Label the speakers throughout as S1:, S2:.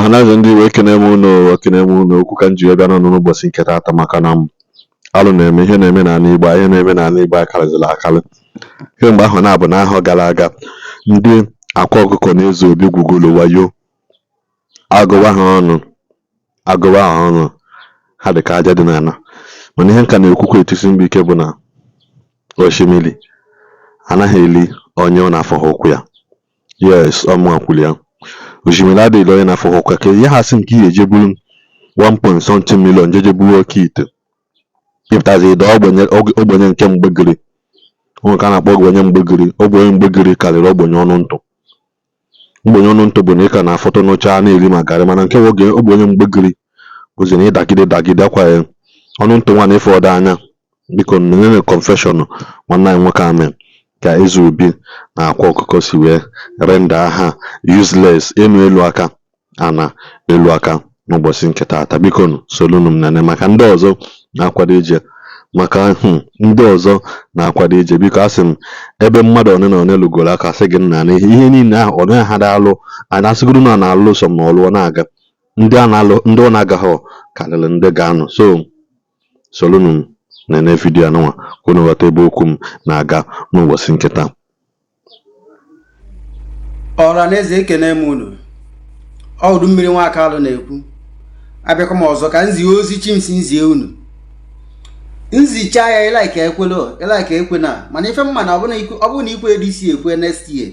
S1: Ọhanaeze ndị Igbo, ekene m unu, ekene m unu. Okwu ka m ji wee bịa n'ọnụ n'ụbọchị nke taata, maka na m alụ na-eme, ihe na-eme n'ala Igbo, ihe na-eme n'ala Igbo akarịzịla akarị. Kemgbe ahụ na-abụ n'ahọ gara aga, ndị akwa ọkụkọ na eze obi gwugoro wayo, agụwa ha ọnụ, agụwa ha ọnụ, ha dị ka aja dị n'ala. Mana ihe nka na-ekwukwa etisi mgbe ike bụ na osimiri anaghị eli onye ọ na-afọghị ụkwụ ya. Yes, ọmụnwa kwuru ya. Osimiri adịghị eli onye na-afọghị ụkwụ ya. Ka ihe ha sị nke ihe eje buru 1 point something million jeje buo oke ite, ịpụtazi ịda ogbenye, ogbenye nke mgbegiri. Onwe ka a na-akpọ ogbenye mgbegiri. Ogbenye mgbegiri karịrị ogbenye ọnụ ntụ. Ogbenye ọnụ ntụ bụ na ị ka na-afọtụ n'ụcha na-eri ma garị, mana nke nwoge ogbenye mgbegiri bụzi na ịdagide dagide akwa ya ọnụ ntụ nwa na ife ọdọ anya. Biko, nenene confession nwanne anyị nwoke ame ka eze obi na akwa ọkụkọ si wee render ha useless, enu elu aka ana elu aka n'ụbọchị nke taata. Biko nụ, solunu m nene maka ndị ọzọ na-akwado ije, maka ndị ọzọ na-akwado ije. Biko, asị m ebe mmadụ one na one lụgoro aka, sị gị nna na ihe niile ahụ ọ naghị ha alụ, anyị asịgoro na na-alụ sọ ma ọ lụọ na-aga ndị a na-alụ, ndị ọ na-agaghị karịrị ndị ga-anọ. So solunu m nene video anụnwa ka unu ghọta ebe okwu m na-aga n'ụbọchị nke taa.
S2: Ọra na eze, ekene m unu. Ọdụ mmiri Nwakalụ na-ekwu. Abịakwa m ọzọ ka nzie ozi chimsi nzie unu, nzicha ya. Ịlaike ekwelo, ịlaike ekwe na, mana ife mma na ọ bụrụ na ikwe this year, ekwe next year.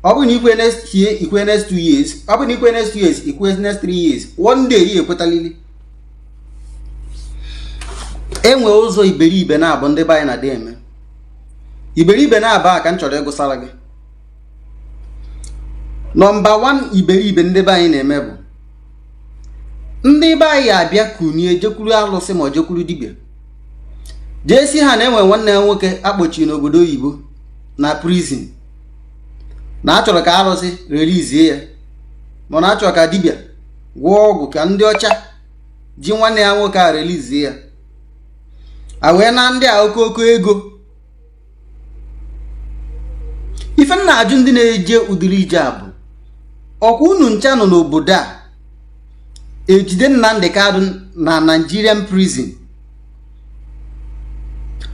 S2: Ọ bụrụ na ikwe next year, ikwe next 2 years. Ọ bụrụ na ikwe next 2 years, ikwe next 3 years. One day ị ekwetalili. Enwe ụzọ iberibe na-abụ ndị be anyị na-adị eme iberibe na-aba a ka m chọrọ ịgụsara gị. Number 1 iberibe ndị be anyị na-eme bụ ndị be anyị abịa kunie jekwuru alụsị ma ọ jekwuru dibịa, jee si ha na enwe nwanne ya nwoke akpọchiri n'obodo oyibo na prison, na achọrọ ka arụsị releasie ya, mana achọrọ ka dibịa gwọọ ọgwụ ka ndị ọcha ji nwanne ya nwoke a releasie ya. A wee na ndị a okooko ego. Ife m na-ajụ ndị na-eje ụdịrị ije a bụ, ọkwa unu ncha nọ n'obodo a ejide Nnamdi Kanu na Nigerian prison,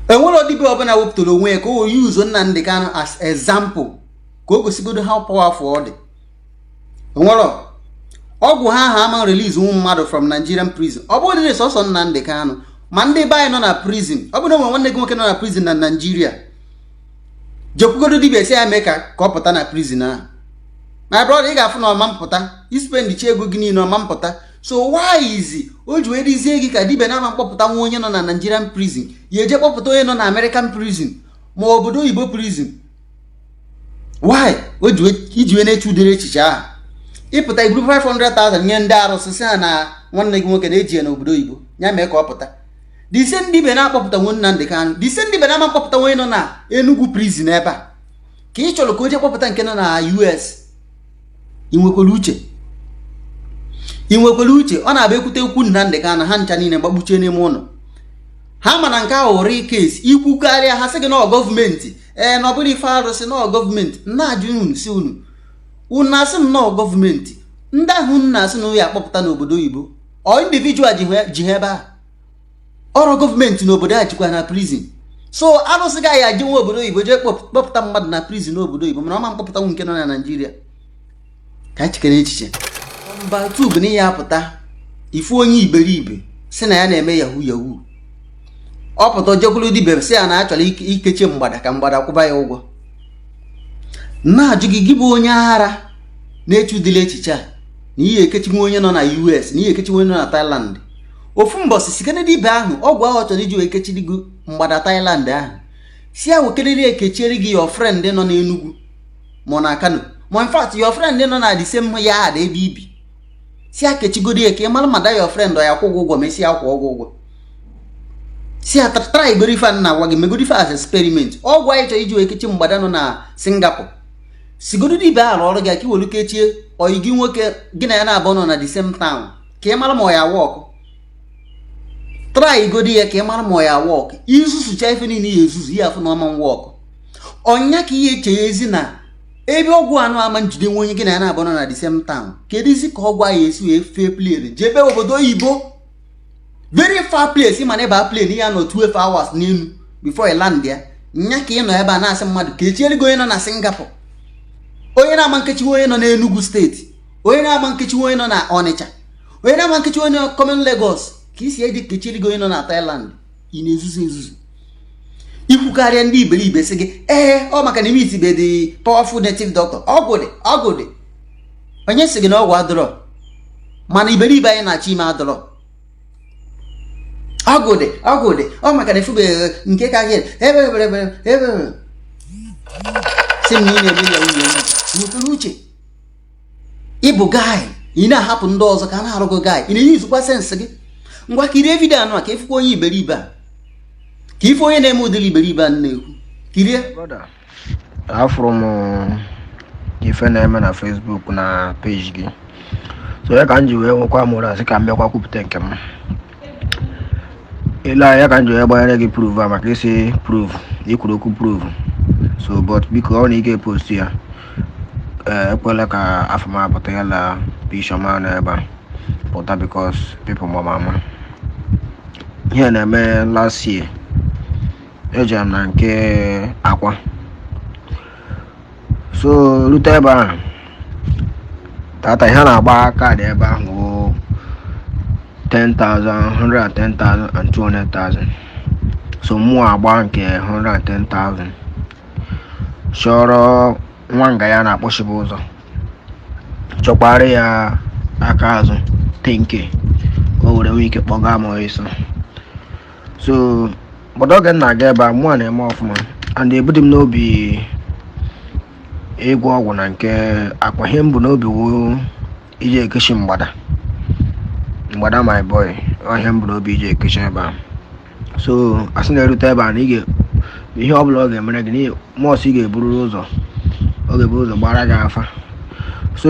S2: enwere dibịa ọbụla wepụtara onwe ya ka o use Nnamdi Kanu as example ka o gosigodo how powerful ọ dị? Onwere ọgwụ ha ahụ ama release ụmụ mmadụ from Nigerian prison? Ọ bụrụ na sọsọ Nnamdi Kanu, ma ndị be anyị nọ na prison, ọ bụrụ na onwe nwanne gị nwoke nọ na prison na Nigeria, jekwugodo dibịa si ya mee ka ọ pụta na prison ahụ. My brother, ị ga-afụ na ọma mpụta. Ispendichi ego gị niile, ọma mpụta. So why is o ji wee dizie gị ka dibịa na-ama mkpọpụta nwa onye nọ na Nigerian prison, ya eje kpọpụta onye nọ na American prison ma obodo oyibo prison? Why o ji iji wee na-eche ụdịrị echiche ahụ? Ịpụta iburu 500,000 nye ndị arụsị, sị ha na nwanne gị nwoke na-eji ya n'obodo oyibo, ya mee ka ọ pụta. Dise ndị be na-akpọpụta nwe Nnamdi Kanu, dise ndị be na-ama mkpọpụta onye nọ na Enugu prison ebe a, ka ị chọrọ ka o jee kpọpụta nke nọ na US. Ị nwekwara uche? Ị nwekwara uche? Ọ na-abịa ekwute okwu Nnamdi Kanu, ha ncha niile gbagbuchie n'ime ụlọ ha. Mana nke ahụ ri case ikwu karịa, ha sị gị na gọọmenti, ee, na ọ bụrụ ife arụsị, na gọọmenti na-ajụ unu, si unu, unu asị m nọọ gọọmenti. Ndị ahụ unu na-asị na ya akpọpụta n'obodo oyibo, ọ individual ji ha ebe ahụ? Ọrụ gọọmenti n'obodo a jikwa na prison. So arụsị gaghị aje nwa obodo oyibo jee kpọpụta mmadụ na prison n'obodo oyibo, mana ọma mkpọpụta nwu nke nọ na Naijiria. Ka anyị chekere echiche. Number 2 bụ na ihe apụta ifu onye iberibe si na ya na-eme yahoo yahoo, ọ pụta jekwuru dibịa, sị ya na a chọrọ ikechi mgbada ka mgbada kwụba ya ụgwọ. Na-ajụ gị, gị bụ onye ara na-eche ụdịrị echiche a, na ihe ekechinwe onye nọ na US, na ihe ekechinwe onye nọ na Thailand ofu mbọsị, sikene dibịa ahụ ọgwụ ahụ ọ chọrọ iji wee kechiri gị mgbada Thailand ahụ, si ya wekeriri ekechiere gị your friend nọ n'Enugu ma ọ na Kano, ma in fact your friend nọ na the same yard ebe ibi, si ya kechigodi ya ka ị mara ma da your friend ọ ya kwụ gị ụgwọ. Ma isi ya kwụọ gị ụgwọ, si ya try goro ife a na-agwa gị, megoro ife as experiment. Ọgwụ anyị chọrọ iji wee kechi mgbada nọ na Singapore, sigodo dibịa ahụ ọrụ gị ka i were kechie oyi gị nwoke gị na ya na-abụ nọ na the same town, ka ị mara ma ọ ya work. Try godi ya ka ị mara ma ọ ya work. Izuzucha ife niile ya ezuzu, ya afụ na ọma work. Ọnya ka ihe eche ezi na Ebe ọgwụ anụ ama njide nwe onye gị na ya na-abụ nọ na the same town, kedụzi ka ọgwụ ahụ esi wee fee plane jebe obodo oyibo, very far place? Ịma na ịba plane ya nọ 12 hours n'elu before ị land ya. Nya ka ị nọ ebe a na-asị mmadụ ka echiere gị onye nọ na Singapore, onye na-ama nkechiwe onye nọ n'Enugu Steeti, onye na-ama nkechiwe onye nọ na Ọnịcha, onye na-ama nkechiwe onye nọ common Lagos, ka isi eji kechiere gị onye nọ na Thailand. Ị na-ezuzu ezuzu. Ikwukarịa, ndị iberibe sị gị ee, ọ maka na ime itibe dị powerful native doctor. Ọgwụ dị, ọgwụ dị. Onye sị gị na ọgwụ adịrọ? Mana iberibe anyị na-achọ ime adịrọ. Ọgwụ dị, ọgwụ dị. Ọ maka na efubeghị nke ka gị ebe ebe ebe ebe sị m na ị na-eme ya nwunye nwekwara uche. Ịbụ guy, ị na-ahapụ ndị ọzọ ka a na-arụ gị. Guy, ị na-eyizukwa sense gị? Ngwa, kirie video anụ a ka ịfụkwa onye iberibe a, ka ife onye na-eme ụdịrị iberibe a na-ekwu. Kirie.
S3: Brother, afụrụ m ife na-eme na Facebook na page gị, so ya ka m ji wee nwekwa mụrụ asị ka m bịakwa kwupụta nke m. Ile anya ka m ji wee gbanyere gị proof a, maka isi proof ikwuru okwu proof. So but biko, ọ na ị ga-epost ya, ee, ekwela ka afọ m apụta ya la picture ma nọ ebe a pụta, because people ma ama ihe na-eme. Last year ejere m na nke akwa, so rute ebe ahụ tata, ihe a na-agba kaadị ebe ahụ wụ 10,000, 110,000 and 200,000. So mụ agba nke 110,000, chọrọ nwa nga ya na-akpọchibu ụzọ, chọkwara ya aka azụ 10K ka o were nwee ike kpọga m ọsọ. So but oge m na-aga ebe a, mụ a na-eme ọfụma and ebudi m n'obi ịgwọ ọgwụ na nke akwa. Ihe m bụ n'obi wụ iji ekechi mgbada, mgbada my boy. Ọ ihe m bụ n'obi iji ekechi ebe a. So asị na-erute ebe a na ị ga ihe ọbụla ọ ga-emere gị mọs, ị ga-eburu ụzọ, ọ ga-eburu ụzọ gbara gị afa. So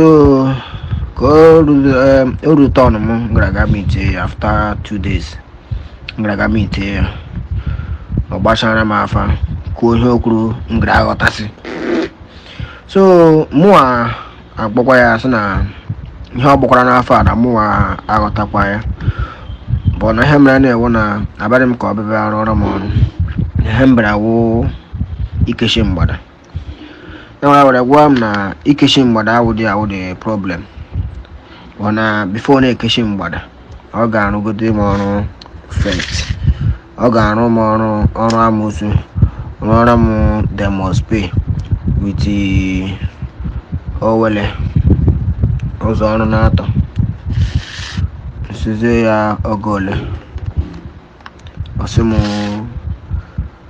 S3: ka o rute ọnụ m gara aga meetie ya after 2 days, m gara aga meetie ya, ọ gbachara m afa, kwuo ihe o kwuru m gara aghọtasị. So mụa akpọkwa ya sị na ihe ọ gbakwara n'afọ a na mụnwa aghọtakwa ya, bụ na ihe mere na-ewu na abịarị m ka ọ bịa rụọrọ m ọrụ. Ihe m bịara wụ ikechi mgbada. Ya nwere were gwa m na ikechi mgbada awụdị awụdị problem, bụ na before na-ekechi mgbada, ọ ga-arụgote m ọrụ first, ọ ga-arụ m ọrụ, ọrụ amụsụ, rụọrọ m they must pay with owele ụzọ ọrụ na-atọ. Nsizie ya oge ole? Ọ sị m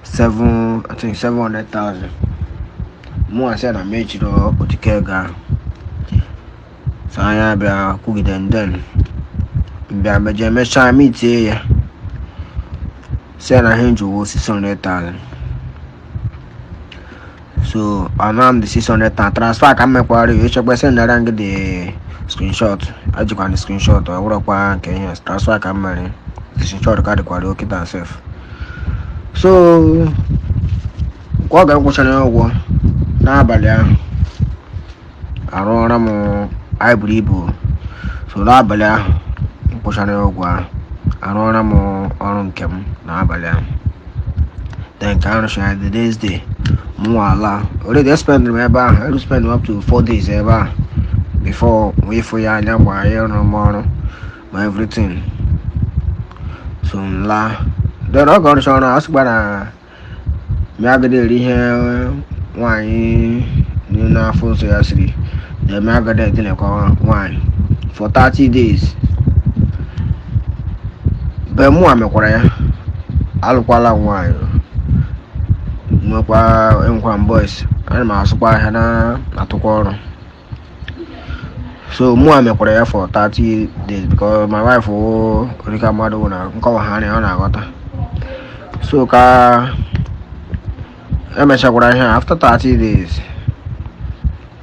S3: 7, I think 700,000. Mụ asị ya na m ejiri otike ego ahụ. So anya bịa kwugide nden mbịa meje emechaa meetie ya, sị ya na ihe njiwo 600,000. So ana m the 600,000 transfer ka m mekwara ya. Ịchọkwa sendara gị the screenshot, ajikwa the screenshot. Ọ bụrụkwa nke ihe transfer ka m mere, screenshot ka dịkwara okịta sef. So ka ọ ga-akwụchara ya ụgwọ n'abalị ahụ, arụọra m anyị buru ibu. So n'abalị ahụ m kwụchara ya ụgwọ ahụ, arụọra m ọrụ nke m n'abalị ahụ. Then ka arụchara, the next day mụ ala. Already spend m ebe ahụ, I spend up to 4 days ebe ahụ before wee fụ ya anya ma ya rụrụ m ọrụ ma everything. So m laa. Then ọ ga ọrụcha ọrụ, a sịkwa na m agaghị eri ihe nwaanyị n'afọ nsọ ya siri na eme, agaghị edinakwa nwaanyị for 30 days. Be mụnwa mekwara ya, alụkwala m nwaanyị, nwekwa, enwekwa m boys, ana m asụkwa ahịa na atụkwa ọrụ. So mụnwa mekwara ya for 30 days because my wife wụ orika mmadụ, wụ na nkọwa ha anya ọ na-aghọta. So ka emechakwara ihe a, after 30 days,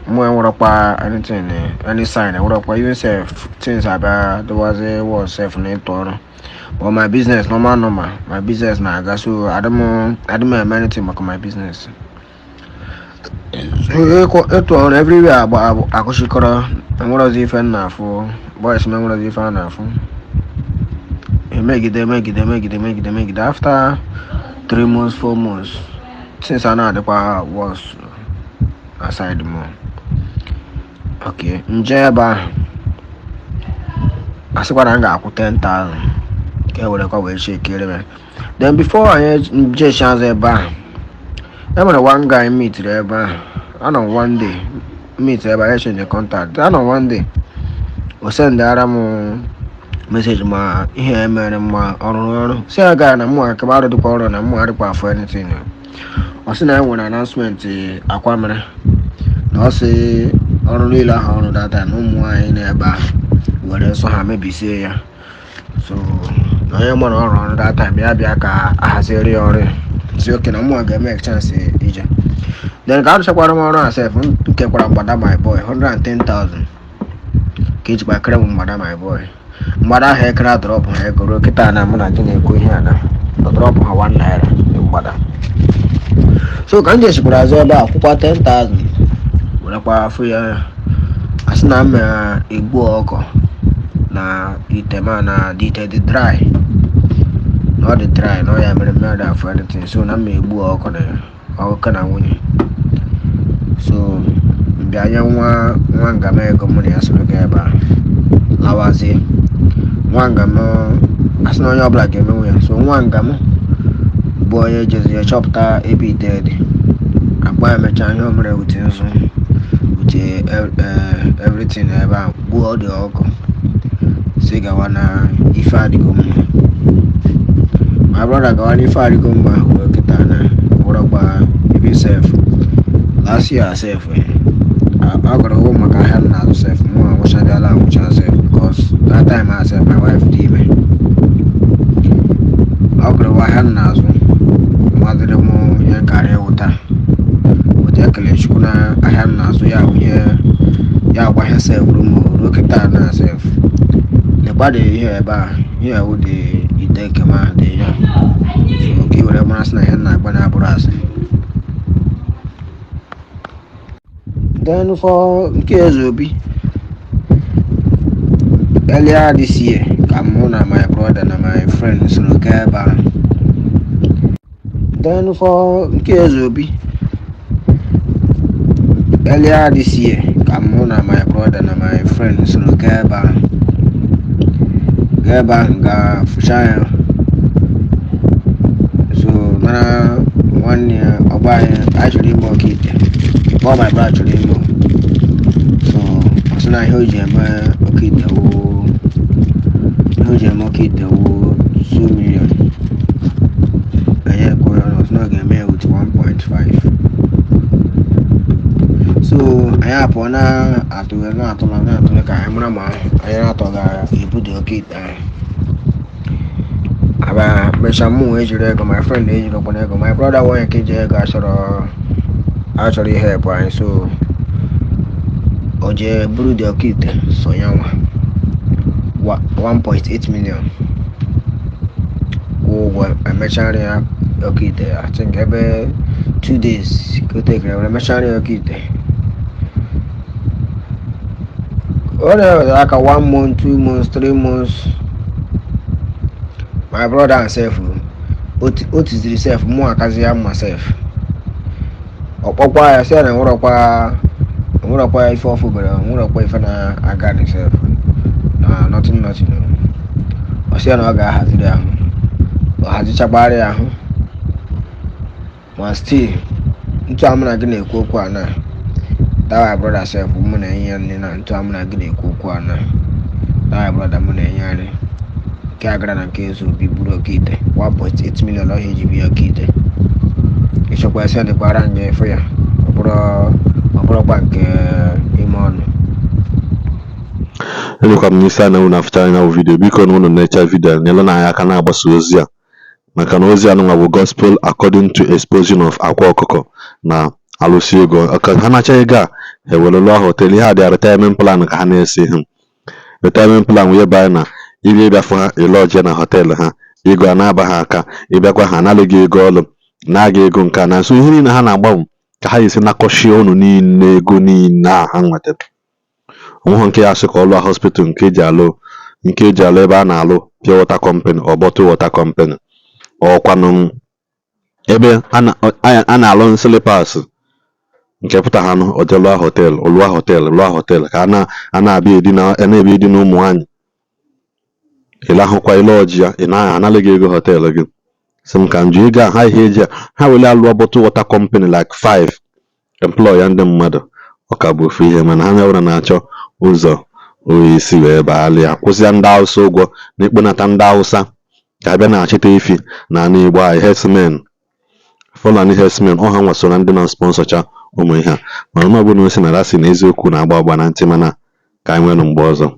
S3: mụ enwerekwa anything, any sign, enwerekwa even sef things abịa dịwazi worse sef na ịtụ ọrụ. But my business normal normal, my business na-aga, so adị m eme anything maka my business. Ịtụ ọrụ everywhere agba akụchikọrọ, enwerọzi ife m na-afụ. Boys m, enwerọzi ife a na-afụ. Emegide, megide, megide, megide, megide. After 3 months, 4 months, since a na-adịkwa worse aside m. Okay, nje ebe ahụ, asịkwa na m ga-akwụ 10,000 ka e werekwa wee chekere m. Then before anyị njechi azụ ebe ahụ, e nwere one guy meetiri ebe ahụ. Anọ m one day meet ebe ahụ, exchange contact. Anọ m one day, o sendara m message ma ihe emere m, ma ọ rụrụ ọrụ. Si ya gaa na mụ akaba arụdịkwa ọrụ na mụ adịkwa afọ anything. Ọ sị na e nwere announcement akwa mere na ọ sị ọrụ niile ahụ ọrụ data na ụmụ nwaanyị na-ebe ahụ were nsọ ha mebisie ya. So na onye mara ọrụ ọrụ that time, ya bịa ka ahazieri ya ọrụ ya. Si oke na mụnwa ga-eme chance ije. Then ka arụchakwara m ọrụ a sef, m kekwara mgbada my boy 110,000 ka ejikwa kere m mgbada my boy. Mgbada ahụ ekere drop ha ego ruo kịta na mụ na gị na-ekwu ihe a na drop ha ₦1 mgbada. So ka m jechikwara azụ ebe a, kwụkwa 10,000, werekwa afụ ya. Asị na m egbu ọkọ na ite ma na the ite dị dry, na ọ dị dry, na ọ ya mere mmadụ afụ anything. So na m egbu ọkọ na ọkọ na nwunye. So mbịa nye nwa nwa nga m ego mụ na ya soro gaa ebe a, lawazie. Nwa nga m asị na onye ọbụla ga-emenwu ya. So nwa nga m bụ onye jezi ya chọpụta ebe ite dị akpa. Emechaa ihe o mere wute nzu, wute everything ebe a, gbuo dị ọkụ, si gawa na ife adịgo mma. My brother, gawa na ife adịgo mma. Wee kịta na wụrọkwa ebe sef. Last year sef, ọ gara ụgwọ maka ahịa m na-azụ sef. Mụ anwụchabịala anwụcha sef, because that time I sef, my wife dị ime. Ọ gụrụ ahịa m na-azụ nwadịrị m ihe karịa ụta ụta. Ekele Chukwu na ahịa m na-azụ ya bụ ihe ya agwa ihe sefuru m ruo kịta na sef. Lekwa dị ihe ebe a, ihe ewu dị ite nke m ahụ dị ya. So ka ị were mara sị na ihe m na-agba na-abụrụ asị. Then for nke Eze Obi, earlier this year ka mụ na my brother na my friend soro gaa ebe ahụ. Then for nke Eze Obi, earlier this year ka mụ na my brother na my friend soro gaa ebe ahụ, gaa ebe ahụ, gaa fụcha ya. So mara nwanne ya ọgba anyị, anyị chọrọ ime ọka ite. Kpọọ my brother chọrọ ime. So ọ sị na ihe o ji eme oke ite wụ, ihe o ji eme oke ite wụ 2 million. Anyị ekwe ya ọ sị na ọ ga-eme ya with 1.5. So anyị apụọ na-atụle, na-atụle, na-atụle ka anyị mara ma anyị na-atọ ga-ebu dị oke ite ahụ. Aba mechaa, mụ wee jiri ego, my friend ejiri okwana ego, my brother nwanyị nke ji ego achọrọ ihe bụ anyị. So o jee buru dị oke ite so ya nwa 1.8 million kwụọ ụgwọ. Emechara ya oke ite, I think ebe 2 days ka o tekere were mechara ya oke ite. Ọ na-ewere aka 1 month, 2 months, 3 months. My brother and self o tiziri sef, mụ akazi ya mma sef. Ọ kpọkwa ya sị ya na enwerọkwa ife ọfụ bere, enwerọkwa ife na-aga ni sef na nothing nothing. Ọ sị ya na ọ ga-ahaziri ahụ, ọ hazichakwara ya ahụ. Ma still ntu amụ na gị na-ekwu okwu a na that my brother sef, mụ na enyi ya nne na ntu amụ na gị na-ekwu okwu a na that my brother, mụ na enyi ya nne nke a gara na nke Eze Obi buru oke ite 1.8 million ọhịa eji bi oke ite. Ịchọkwa ese dịkwara nya efu ya, ọ bụrụkwa nke ime ọnụ.
S1: Ejikwa m n'isi a na unu afụcha anya bụ video. Biko na unu na-eche video, nyere na anyị aka na-agbasa ozi a, maka na ozi a nụnwa bụ gospel according to exposing of akwa ọkụkọ na alụsị ego. Ka ha nacha ego a, ha ewere lụọ hotel. Ihe a dị retirement plan ka ha na-ese ha retirement plan wee banye na ịbịa ịbịa fụ ha ịlọje na hotel ha. Ego a na-aba ha aka, ịbịakwa ha analụghị ego ọlụ na-aga ego nke a na nso ihe niile ha na-agbanwe. Ka ha esi nakọchie unu niile ego niile a ha nwetara. Onweghị nke ya asị ka ọ lụọ hospital nke eji alụ ebe a na-alụ pure water company or bottle water company, ọkwanụ ebe a na-alụ slippers. Nke pụta ha nụ oje lụọ hotel, lụọ hotel, lụọ hotel ka a na-abịa edina, a na-abịa edina ụmụ nwaanyị. Ịlahụkwa ile ọjị ya, ị naghị analị gị ego hotel gị. Sị m ka m ji ego a ha ihe eji a ha were alụọ bottle water company like five, employ ya ndị mmadụ. Ọ ka bụ ofu ihe, mana ha ọbụla na-achọ ụzọ oyi isi wee baalị ya, kwụsịa ndị Hausa ụgwọ na ikponata ndị Hausa ka abịa na-achịta efi n'ala Igbo anyị. Herdsmen, Fulani herdsmen, ọ ha nwa so na ndị na-sponsorcha ụmụ ihe a. Mana ọ bụrụ na o si na asị na eziokwu na-agba agba na ntị, mana ka anyị nwere mgbe ọzọ.